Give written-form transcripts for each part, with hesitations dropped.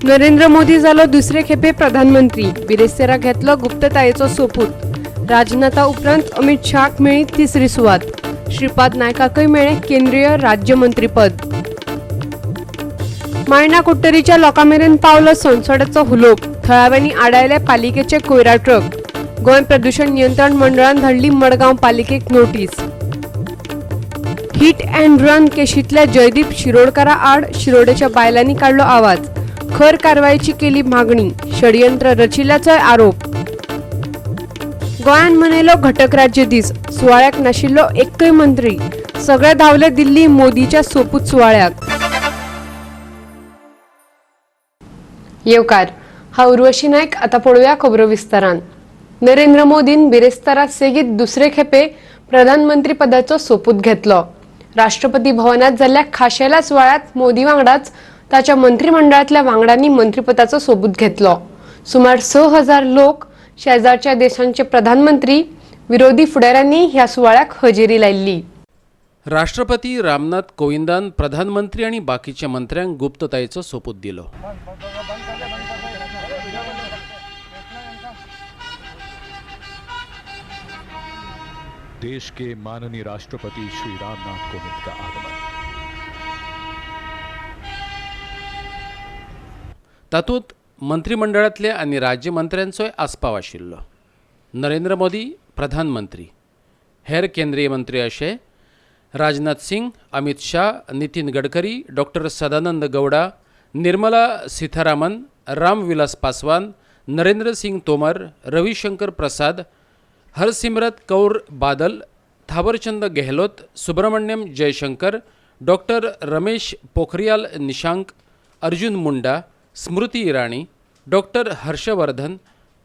नरेंद्र मोदी जालो दुसरे खेपे प्रधानमंत्री. बिरेस्तारा घेतलो गुप्ततायेचो सोपूत. राजनाथा उपरांत अमित शाहक मेळ्ळी तिसरी सुवात. श्रीपाद नायकाकय मेळ्ळें केंद्रीय राज्यमंत्रीपद. मायणा कुडटरीच्या लोकां मेरेन पावलो सोनसड्याचो हुलोप. थळाव्यांनी आडायले पालिकेचे कोयरा ट्रक. गोंय प्रदूषण नियंत्रण मंडळान धाडली मडगांव पालिकेक नोटीस. हिट अँड रन केशींतल्या जयदीप शिरोडकारा आड शिरोडेच्या बायलांनी काडलो आवाज. खर कारवायेची केली मागणी. षडयंत्र रचिल्ल्याचोय आरोप. गोंयान मनयलो घटक राज्य दीस. सुवाळ्याक नाशिल्लो एक्कय मंत्री. सगळे धांवले दिल्ली मोदीच्या सोपूत सुवाळ्याक. येवकार, हांव उर्वशी नायक. आतां पळोवया खबरो विस्तारान. नरेंद्र मोदीन बिरेस्तारा सेगीत दुसरे खेपे प्रधानमंत्री पदाचो सोपूत घेतलो. राष्ट्रपती भवनात जाल्ल्या खाशेल्या सुवाळ्यात मोदी वांगडाच ताच्या मंत्रिमंडळांतल्या वांगड्यांनी मंत्रीपदाचो सोपूत घेतलो. सुमार 6000 लोक, शेजारच्या देशांचे प्रधानमंत्री, विरोधी फुडाऱ्यांनी ह्या सुवाळ्याक हजेरी लायिल्ली. राष्ट्रपती रामनाथ कोविंदान प्रधानमंत्री आनी बाकीच्या मंत्र्यांक गुप्ततायेचो सोपूत दिलो. देश के माननीय राष्ट्रपति श्री रामनाथ कोविंद का आगमन. तातूंत मंत्रिमंडळांतले आनी राज्यमंत्र्यांचोय आस्पाव आशिल्लो. नरेंद्र मोदी प्रधानमंत्री, हेर केंद्रीय मंत्री अशे राजनाथ सिंग, अमित शाह, नितीन गडकरी, डॉक्टर सदानंद गौडा, निर्मला सीतारामन, रामविलास पासवान, नरेंद्र सिंग तोमर, रविशंकर प्रसाद, हरसिमरत कौर बादल, थावरचंद गेहलोत, सुब्रमण्यम जयशंकर, डॉक्टर रमेश पोखरियाल निशांक, अर्जुन मुंडा, स्मृती इराणी, डॉक्टर हर्षवर्धन,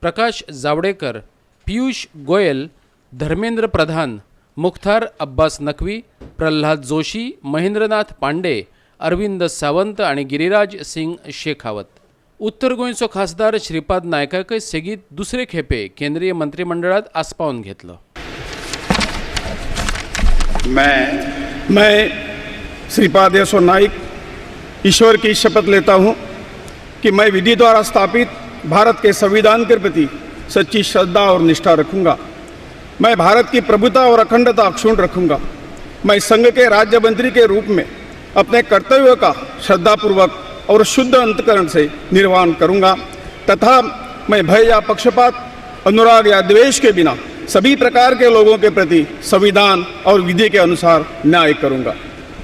प्रकाश जावडेकर, पियुष गोयल, धर्मेंद्र प्रधान, मुख्तार अब्बास नकवी, प्रल्हाद जोशी, महेंद्रनाथ पांडे, अरविंद सावंत आनी गिरिराज सिंग शेखावत. उत्तर गोंयचो खासदार श्रीपाद नायकाकय सेगीत दुसरे खेपे केंद्रीय मंत्रिमंडळात आस्पावन घेतलो. मैं श्रीपाद यशो नाइक ईश्वर की शपथ लेता हूँ कि मैं विधि द्वारा स्थापित भारत के संविधान के प्रति सच्ची श्रद्धा और निष्ठा रखूंगा। मैं भारत की प्रभुता और अखंडता अक्षुण्ण रखूंगा। मैं संघ के राज्य मंत्री के रूप में अपने कर्तव्य का श्रद्धापूर्वक और शुद्ध अंतकरण से निर्वहन करूंगा तथा मैं भय या पक्षपात, अनुराग या द्वेष के बिना सभी प्रकार के लोगों के प्रति संविधान और विधि के अनुसार न्याय करूंगा।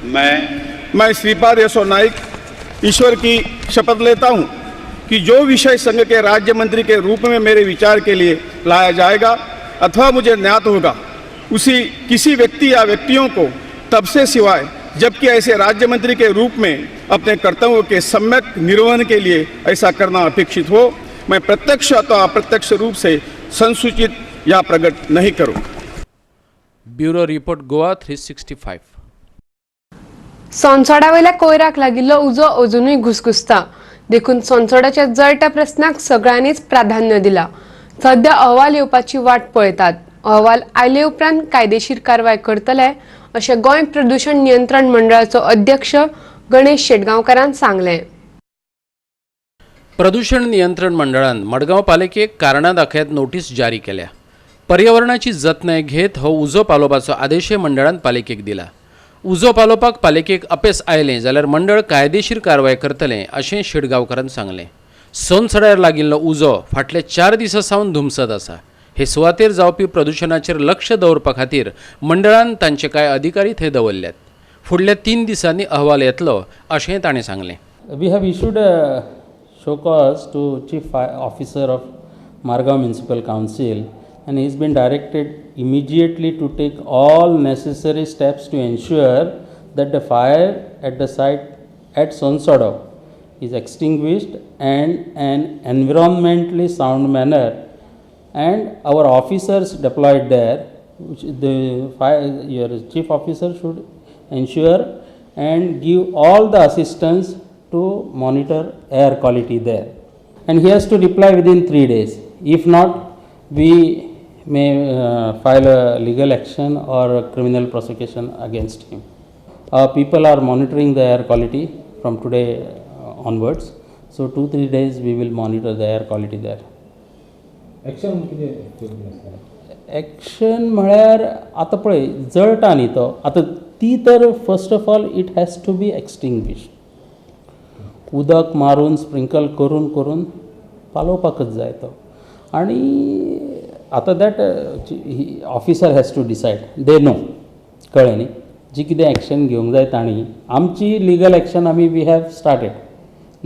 मैं श्रीपाद यशो नाइक ईश्वर की शपथ लेता हूं कि जो विषय संघ के राज्य मंत्री के रूप में मेरे विचार के लिए लाया जाएगा अथवा मुझे ज्ञात होगा, उसी किसी व्यक्ति या व्यक्तियों को तब से सिवाय जबकि ऐसे राज्य मंत्री के रूप में अपने कर्तव्यों के सम्यक निर्वहन के लिए ऐसा करना अपेक्षित हो, मैं प्रत्यक्ष अथवा अप्रत्यक्ष रूप से संसूचित या प्रकट नहीं करूं। Bureau report, Goa 365. सोनसोडावयल्या कोयराक लागिल्लो उजो अजुनूय घुसघुसता. देखून सोनसोडाच्या जळट्या प्रस्नाक सगळ्यांनीच प्राधान्य दिला. सध्या अहवाल येवपाची वाट पळयतात. अहवाल आयले उपरांत कायदेशीर कारवाय करतले अशें गोंय प्रदूषण नियंत्रण मंडळाचो अध्यक्ष गणेश शेटगांवकारान सांगलें. प्रदूषण नियंत्रण मंडळान मडगांव पालिकेक कारणां दाखयत नोटीस जारी केल्या. पर्यावरणाची जतनाय घेत हो उजो पालोवपाचो आदेशय मंडळान पालिकेक दिला. उजो पालोवपाक पालिकेक अपेस आयलें जाल्यार मंडळ कायदेशीर कारवाय करतलें अशें शेटगांवकारान सांगलें. सोनसड्यार लागिल्लो उजो फाटले 4 दिसां सावन धुमसत आसा. हे सुवातेर जावपी प्रदुशणाचेर लक्ष दवरपा खातीर मंडळान तांचे कांय अधिकारी थंय दवरल्यात. फुडल्या 3 दिसांनी अहवाल येतलो अशें ताणें सांगलें. We have issued a show cause to Chief Officer of Margao Municipal Council, and he has been directed immediately to take all necessary steps to ensure that the fire at the site at Sonsodo is extinguished and an environmentally sound manner, and our officers deployed there, which the fire, your chief officer should ensure and give all the assistance to monitor air quality there, and he has to reply within 3 days. If not, we may file a legal action or a criminal prosecution against him. People are monitoring the air quality from today onwards. So 2-3 days we will monitor the air quality there. Action कितें? Action म्हळ्यार आतां पळय जळटा न्ही तो आतां ती तर first of all it has to be extinguish. उदक मारून स्प्रिंकल करून करून पालोवपाकच जाय तो. आनी आतां that officer has to decide, they know, कळ्ळें न्ही, जी कितें एक्शन घेवंक जाय तांणी. आमची लिगल एक्शन आमी we have started,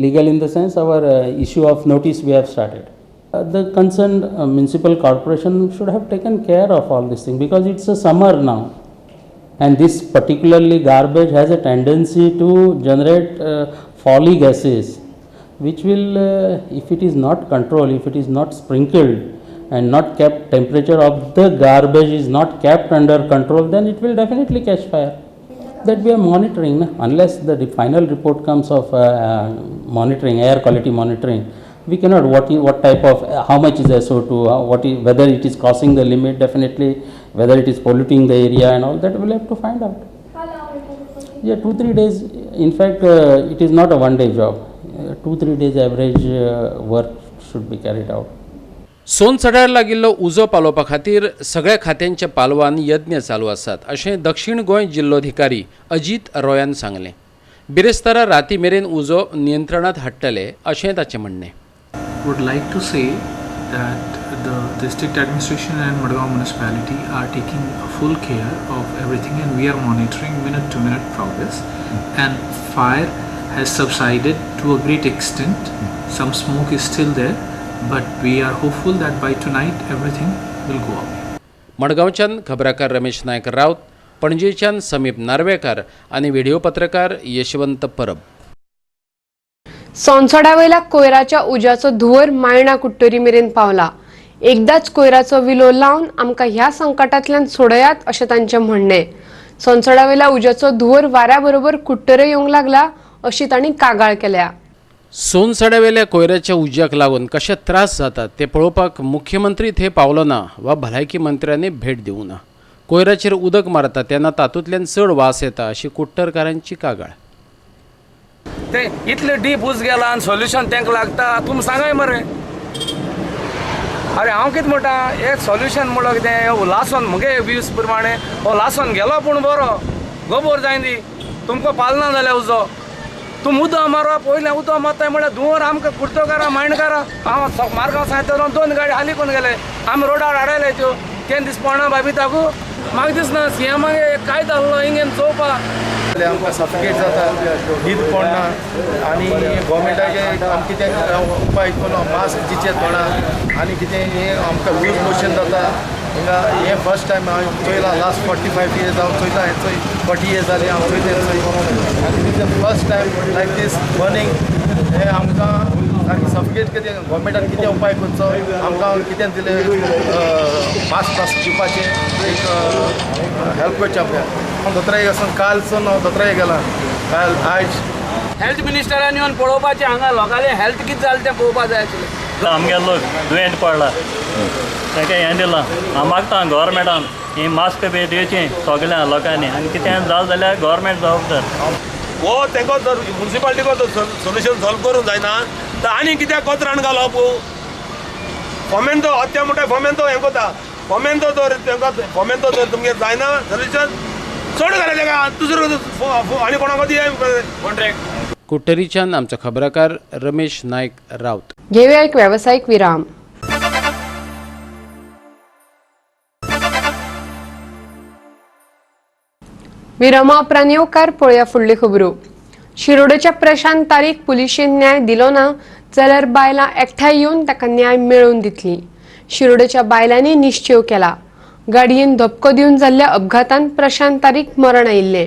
legal in the sense our issue of notice we have started. The concerned municipal corporation should have taken care of all this thing because it's a summer now and this particularly garbage has a tendency to generate foul gases which will if it is not controlled, if it is not sprinkled and not kept, temperature of the garbage is not kept under control, then it will definitely catch fire. That we are monitoring, na? Unless the final report comes of monitoring, air quality monitoring, we cannot what type of, how much is SO2, whether it is crossing the limit, definitely whether it is polluting the area and all that we will have to find out. Yeah, 2-3 days. In fact, it is not a one day job. 2-3 days average work should be carried out. सोनसड्यार लागिल्लो उजो पालोवपा खातीर सगळ्या खात्यांच्या पालवान यत्न चालू आसात अशें दक्षिण गोंय जिल्लोधिकारी अजीत रॉयान सांगलें. बिरेस्तारा राती मेरेन उजो नियंत्रणांत हाडटले अशें ताचें म्हणणें. Would like to say that the district administration and Madgaon municipality are taking full care of everything and we are monitoring minute to minute progress and fire has subsided to a great extent. Some smoke is still there, but we are hopeful that by tonight everything will go away. मडगांवच्यान खबराकार रमेश नायक राऊत, पणजेच्यान समीप नार्वेकर आनी video पत्रकार यशवंत परब. सोनसड्यावयल्या कोयराच्या उज्याचो धुंवर मायणा कुट्टरी मेरेन पावला. एकदाच कोयराचो विलो लावन आमकां ह्या संकटांतल्यान सोडयात अशें तांचें म्हणणें. सोनसड्यावयल्या उज्याचो धुंवर वाऱ्या बरोबर कुट्टरे येवंक लागला अशी तांणी कागाळ केल्या. सोनसड्यावेल्या कोयराच्या उज्याक लागून कशे त्रास जातात ते पळोवपाक मुख्यमंत्री थंय पावलो ना वा भलायकी मंत्र्यांनी भेट दिवंक ना. कोयराचेर उदक मारता तेन्ना तातूंतल्यान चड वास येता अशी कुट्टरकारांची कागाळ. ते इतले डीप उज गेला आनी सोल्युशन तांकां लागता, तुमी सांगाय मरे. अरे हांव कितें म्हणटा, एक सोल्युशन म्हणलो कितें लासून म्हगे व्यूज प्रमाणे हो लासून गेलो पूण बरो गोबोर जायना दी तुमकां पालना जाल्यार उजो तुमी उदक मारप पयलें उदक मारताय म्हळ्यार धुंवर आमकां कुर्तोकारां मांडकारां हांव मार्गांव सांगता 2 गाडी हाली करून गेले आमी रोडार हाडयले त्यो तें दीस पडना बाबिताकू म्हाका दिसना सीएमाक एक कायदो आहलो हिंगेन चोवपाक. आमकां सफोकेट जाता, न्हीद पडना आनी गोवोरमेंटाचे आमकां कितें उपाय करून मास्क दिचे तोंडाक आनी कितें हें आमकां लूज मोशन जाता. हिंगा हें फर्स्ट टायम हांवें चोयलां, लास्ट 45 इयर्स हांव चोयता हें चोय 40 इयर्स जाली हांव चोयता हें चोय आनी this the first time like this burning. हें आमकां सारकें सफोकेट कितें गोवोरमेंटान कितें उपाय करचो आमकां कितें दिलें मास्क मास्क दिवपाचें एक हेल्प करचें आमकां. हांव दोतोराक वचून कालसून हांव दोतोराक गेलां, काल आयज हेल्थ मिनिस्टरान येवन पळोवपाचें हांगा लोकांचें हेल्थ कितें जालें तें पळोवपा जाय आशिल्लें. आमगेलो दुयेंत पडला ताका हें दिलां, हांव मागता गोवोरमेंटान ही मास्क बी दिवची सगळ्या लोकांनी आनी कितें जालें जाल्यार गोवोरमेंट जबाबदार. हो तांकां जर मुन्सिपालिटीको जर सोल्युशन सॉल्व करूंक जायना तर आनी कित्याक कचरान घालप. फोमेंतो हत्या म्हणटा फोमेंतो हें करता, फोमेंतो जर तांकां फोमेंतो जर तुमगेर जायना सोल्युशन चड घालें ताका दुसरो आनी कोणाक दिया कॉन्ट्रॅक्ट. कुट्टरीच्यान आमचो खबराकार रमेश नायक राऊत. घेऊया एक व्यावसायिक विराम. विरामा उपरांत येवकार पळोवया फुडली खबरो. शिरोडेच्या प्रशांत तारीक पुलिशेन न्याय दिलो ना जाल्यार बायलां एकठांय येवन ताका न्याय मेळोवन दितली. शिरोडेच्या बायलांनी निश्चेव केला. गाडयेन धपको दिवन जाल्ल्या अपघातान प्रशांत तारीक मरण आयिल्लें.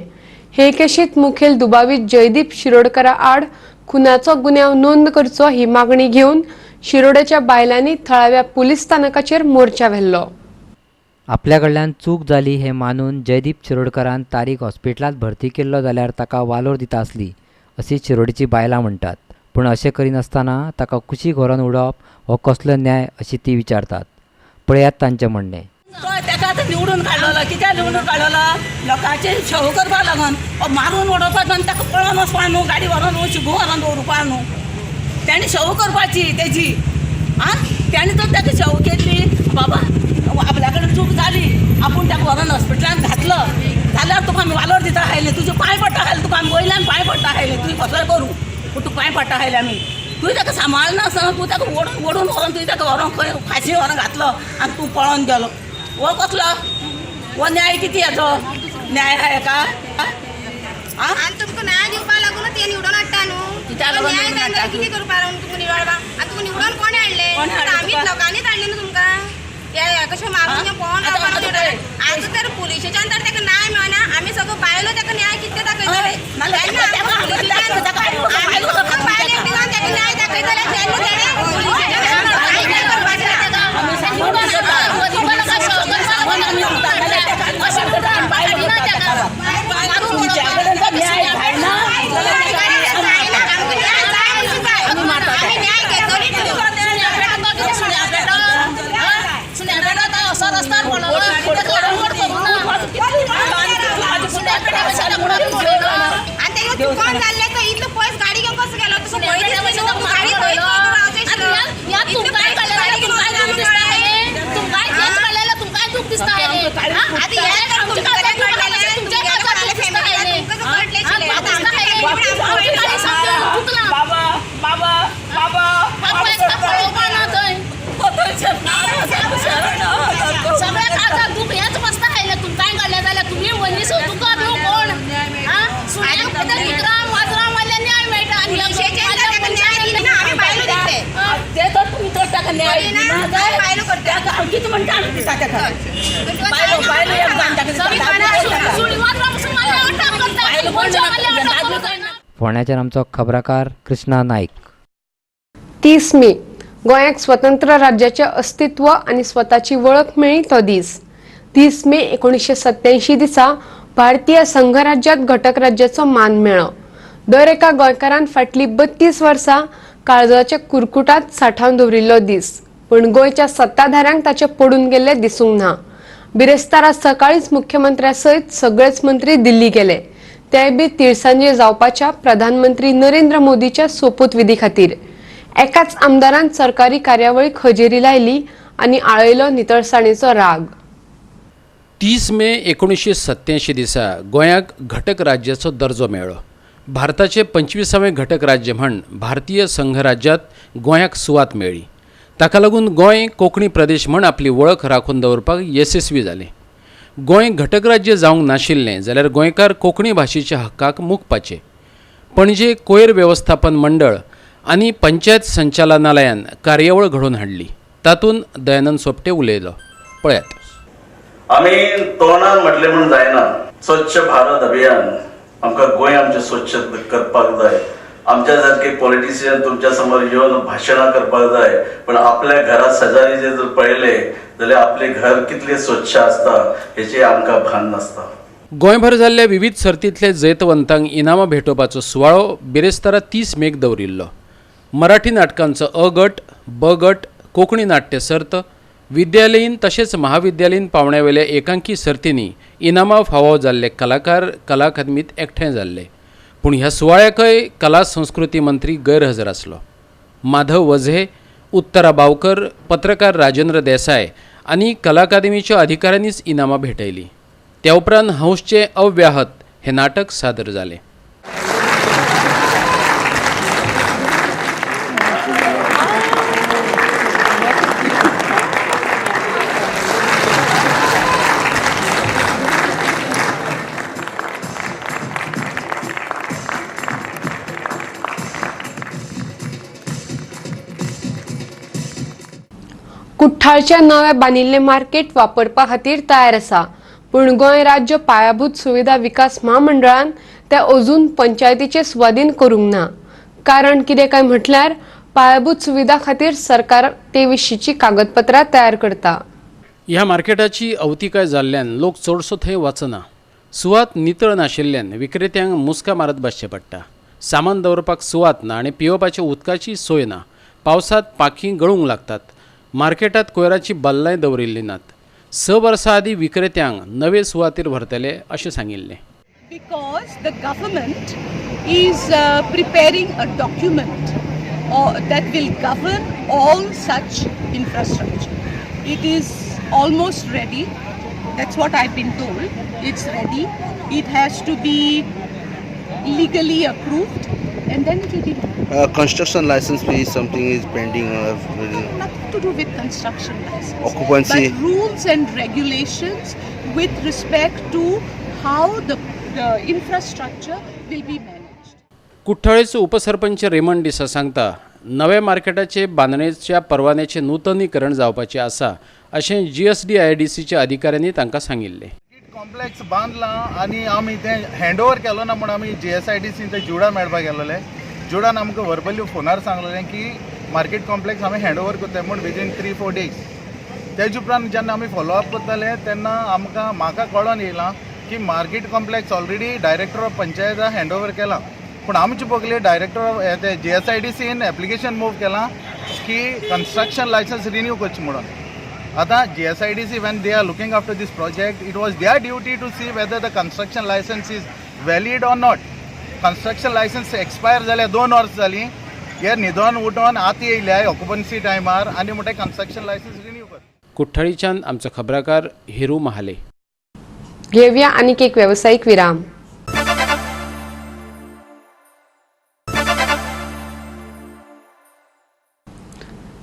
हे केशींत मुखेल दुबावीत जयदीप शिरोडकरा आड खुनाचो गुन्यांव नोंद करचो ही मागणी घेवन शिरोडेच्या बायलांनी थळाव्या पुलीस स्थानकाचेर मोर्चा व्हेल्लो. आपल्या कडल्यान चूक जाली हें मानून जयदीप शिरोडकरान तारीक हॉस्पिटलांत भरती केल्लो जाल्यार ताका वालोर दिता आसली अशी शिरोडेची बायलां म्हणटात. पूण अशें करिनासतना ताका कुशीक व्हरून उडोवप हो कसलो न्याय अशी ती विचारतात. पळयात तांचें म्हणणें. ताका आतां निवडून काडलेलो, कित्याक निवडून काडलेलो? लोकांचे शेव करपाक लागून मारून उडोवपाक लागून ताका पळोवन वचपा न्हू, गाडी व्हरोन न्हू, शिगो व्हरोन दवरुपा न्हू. तेणें शव करपाची तेजी. आं, तेणें तर ताका शव केली बाबा आपल्या कडेन चूक जाली, आपूण ताका व्हरोन हॉस्पिटलान घातलो जाल्यार तुका आमी वालोर दिता आयले, तुजे पांय पडटा आयले, तुका आमी वयल्यान पांय पडटा आयले, तुवें कसोय करूं पूण तुका पांय पडटा आयले आमी. तुवें ताका सांबाळनासतना तूं ताका ओडून ओडून व्हरोन तुवें ताका व्हरोन खंय फांशी व्हरोन घातलो आनी तूं पळोन गेलो. हो कसलो हो न्याय? कितें हेचो न्याय आहा हेका? आनी तुमकां न्याय दिवपा लागून ते निवडून हाडटा न्हू. न्याय जायना जाल्यार कितें करपा लागून तुमकां निवडपा? आनी तुमकां निवडून कोणें हाडलें? आमीच लोकांनीच हाडलें न्हू तुमकां. हे कशें मारून पळोवन रावपा. आतां तर पुलिशेच्यान तर ताका न्याय मेळना. आमी सगळ्यो बायलो ताका न्याय कितें दाखयतले? बायल एकटी जावन ताका न्याय दाखयतले तेन्ना तेणें पुलिशेच्यान न्याय करपाचें ना. कोण जाल्लें तर इतलो पयस गाडी घेवन कसो गेलो? तुका भंय दिसता गाडी खंय फोंड्याच्यान आमचो खबराकार कृष्णा नायक. 30 मे गोंयाक स्वतंत्र राज्याचें अस्तित्व आनी स्वताची वळख मेळ्ळी तो दीस. 30 मे 1987 दिसा भारतीय संघराज्यात घटक राज्याचो मान मेळ्ळो. दर एका गोंयकारान फाटली 32 वर्सां काळजाच्या कुरकुटात सांठावन दवरिल्लो दीस, पूण गोंयच्या सत्ताधाऱ्यांक ताचें पडून गेल्लें दिसूंक ना. बिरेस्तारा सकाळींच मुख्यमंत्र्या सयत सगळेच मंत्री दिल्ली गेले, ते बी तिळसांजे जावपाच्या प्रधानमंत्री नरेंद्र मोदीच्या सोपूतविधी खातीर. एकाच आमदारान सरकारी कार्यावळीक हजेरी लायली आनी आळयलो नितळसाणेचो राग. 30 मे 1987 दिसा गोंयाक घटक राज्याचो दर्जो मेळ्ळो. भारताचे 25वें घटक राज्य म्हण भारतीय संघराज्यात गोंयाक सुवात मेळ्ळी. ताका लागून गोंय कोंकणी प्रदेश म्हण आपली वळख राखून दवरपाक येसस्वी जालें. गोंय घटक राज्य जावंक नाशिल्लें जाल्यार गोंयकार कोंकणी भाशेच्या हक्काक मुकपाचे. पणजे कोयर वेवस्थापन मंडळ आनी पंचायत संचालनालयान कार्यावळ घडोवन हाडली. तातूंत दयानंद सोपटे उलयलो, पळयात. आमी तोंडान म्हटलें म्हूण जायना. स्वच्छ भारत अभियान आमकां गोंय आमचें स्वच्छ करपाक जाय. आमच्या सारके पॉलिटिशियन तुमच्या समोर येवन भाशणां करपाक जाय, पण आपल्या घरा शेजारी जे जर पळयलें जाल्यार आपलें घर कितलें स्वच्छ आसता हेचें आमकां भान नासता. गोंयभर जाल्ल्या विविध सर्तींतले जैतवंतांक इनामां भेटोवपाचो सुवाळो बिरेस्तारा 30 मेक दवरिल्लो. मराठी नाटकांचो अ गट, ब गट, कोंकणी नाट्य सर्त, विद्यालयीन तशेंच महाविद्यालयीन पावंड्यावेल्या एकांकी सर्तींनी इनामां फावो जाल्ले कलाकार कला अकादमींत एकठांय जाल्ले. पूण ह्या सुवाळ्याकय कला संस्कृती मंत्री गैरहजर आसलो. माधव वझे, उत्तरा बावकर, पत्रकार राजेंद्र देसाय आनी कला अकादमीच्या अधिकाऱ्यांनीच इनामां भेटयलीं. त्या उपरांत हंसचें अव्याहत हें नाटक सादर जालें. कुठ्ठाळच्या नव्या बांदिल्लें मार्केट वापरपा खातीर तयार आसा, पूण गोंय राज्य पायाभूत सुविधा विकास म्हामंडळान ते अजून पंचायतीचे सुवादीन करूंक ना. कारण कितें काय म्हटल्यार पायाभूत सुविधा खातीर सरकार ते विशींची कागदपत्रां तयार करता. ह्या मार्केटाची अवतिकाय जाल्ल्यान लोक चडसो थंय वचना. सुवात नितळ नाशिल्ल्यान विक्रेत्यांक मुस्का मारत बसचें पडटा. सामान दवरपाक सुवात ना आनी पिवपाच्या उदकाची सोय ना. पावसांत पाखीं गळूंक लागतात. मार्केटात कोयराची बल्लांय दवरिल्लीं नात. 6 वर्सां आदीं विक्रेत्यांक नवे सुवातेर व्हरतले अशें सांगिल्लें. Because the government is preparing a document that will govern all such infrastructure. It is almost ready. That's what I've been told. It's ready. It has to be legally approved and then it will be done. Construction license fee something is pending. Nothing to do with construction license. Occupancy. But rules and regulations with respect to how the infrastructure will be managed. कुठ्ठाळेचो उपसरपंच Raymond D'Sa सांगता नव्या मार्केटाचे बांदणेच्या परवान्याचे नूतनीकरण जावपाचें आसा अशें GSDIDCच्या अधिकाऱ्यांनी तांकां सांगिल्लें. कॉम्प्लेक्स बांदला आनी आमी तें हँड ओवर केलो ना म्हूण आमी GSIDC ते जुडा मेळपाक गेल्ले. जुडान आमकां वर्बली फोनार सांगलेलें की मार्केट कॉम्प्लेक्स आमी हँड ओवर करताय म्हूण विदीन 3-4 डेज. तेज उपरांत जेन्ना आमी फॉलोअप करताले तेन्ना आमकां म्हाका कळोन येयलां की market complex already director of पंचायता hand over केला, पूण आमचे पगले डायरेक्टर ऑफ ते GSIDCन एप्लिकेशन मूव केलां की कन्स्ट्रक्शन लायसन्स रिन्यू करचें म्हणून. आतां GSIDC when they are looking after this project, it was their duty to see whether the construction license is valid or not. Construction license expire जाल्यार 2 वर्स जालीं, हे न्हिदोन उठोन आतां येयल्या ऑक्युपन्सी टायमार आनी म्हणटा कन्स्ट्रक्शन लायसन्स रिन्यू कर. कुठ्ठाळीच्यान आमचो खबराकार हिरू महाले. घेवया आनीक एक वेवसायीक विराम.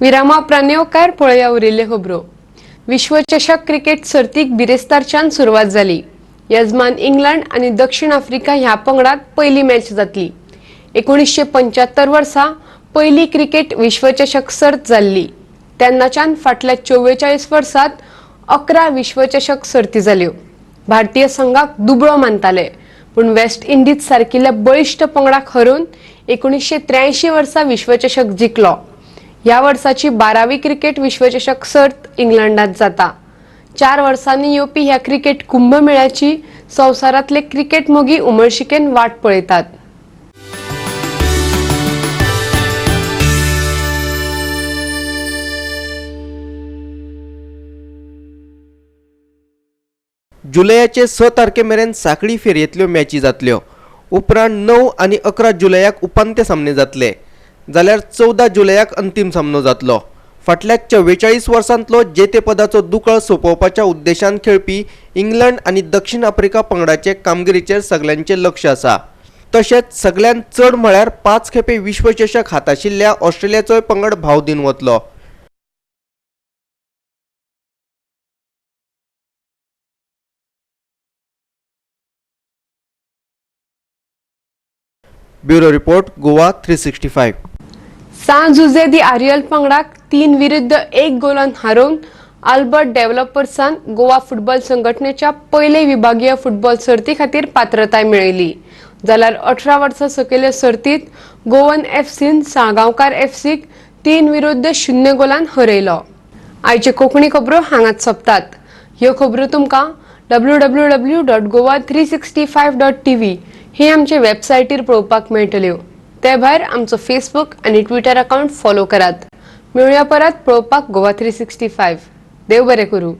विरामा उपरांत येवकार पळोवया उरिल्ल्यो खबरो. विश्वचषक क्रिकेट सर्तीक बिरेस्तारच्यान सुरवात जाली. यजमान इंग्लंड आनी दक्षिण आफ्रिका ह्या पंगडात पयली मॅच जातली. 1975 वर्सा पयली क्रिकेट विश्वचषक सर्त जाल्ली. तेन्नाच्यान फाटल्या 44 वर्सात 11 विश्वचषक सर्ती जाल्यो. भारतीय संघाक दुबळो मानताले, पूण वेस्ट इंडिज सारकिल्ल्या बळिश्ट पंगडाक हरोवन 1983 वर्सा विश्वचषक जिखलो. ह्या वर्साची 12वी क्रिकेट विश्वचषक सर्त इंग्लंडात जाता. 4 वर्सांनी येवपी ह्या क्रिकेट कुंभमेळ्याची संवसारांतले क्रिकेट मोगी उमळशिकेन वाट पळयतात. जुलयाचे 6 तारखे मेरेन साखळी फेरयेंतल्यो मॅची जातल्यो. उपरांत 9 आनी 11 जुलयाक उपांत्य सामने जातले, जाल्यार 14 जुलयाक अंतीम सामनो जातलो. फाटल्या 44 वर्सांतलो जेतेपदाचो दुकळ सोंपोवपाच्या उद्देशान खेळपी इंग्लंड आनी दक्षिण आफ्रिका पंगडाचे कामगिरीचेर सगल्यांचें लक्ष आसा. तशेंच सगल्यांत चड म्हळ्यार 5 खेपे विश्वचषक हाताशिल्ल्या ऑस्ट्रेलियाचोय पंगड भाव दिवन वतलो. Bureau report, Goa 365. San Jose de Areal पंगडाक 3-1 गोलान हारोवन आल्बर्ट डेव्हलपर्सान गोवा फुटबॉल संघटनेच्या पयले विभागीय फुटबॉल सर्ती खातीर पात्रताय मेळयली. जाल्यार 18 वर्सां सकयले सर्तीत गोवन एफसीन साळगांवकार एफसीक 3-0 गोलान हरयलो. आयचे कोंकणी खबरो हांगाच सोंपतात. ह्यो खबरो तुमकां www.goa365.tv ही आमचे वेबसायटीर पळोवपाक मेळटल्यो. ते भायर आमचो फेसबूक आनी ट्विटर अकाउंट फॉलो करात. मेळुया परत पळोवपाक गोवा 365. देव बरें करूं.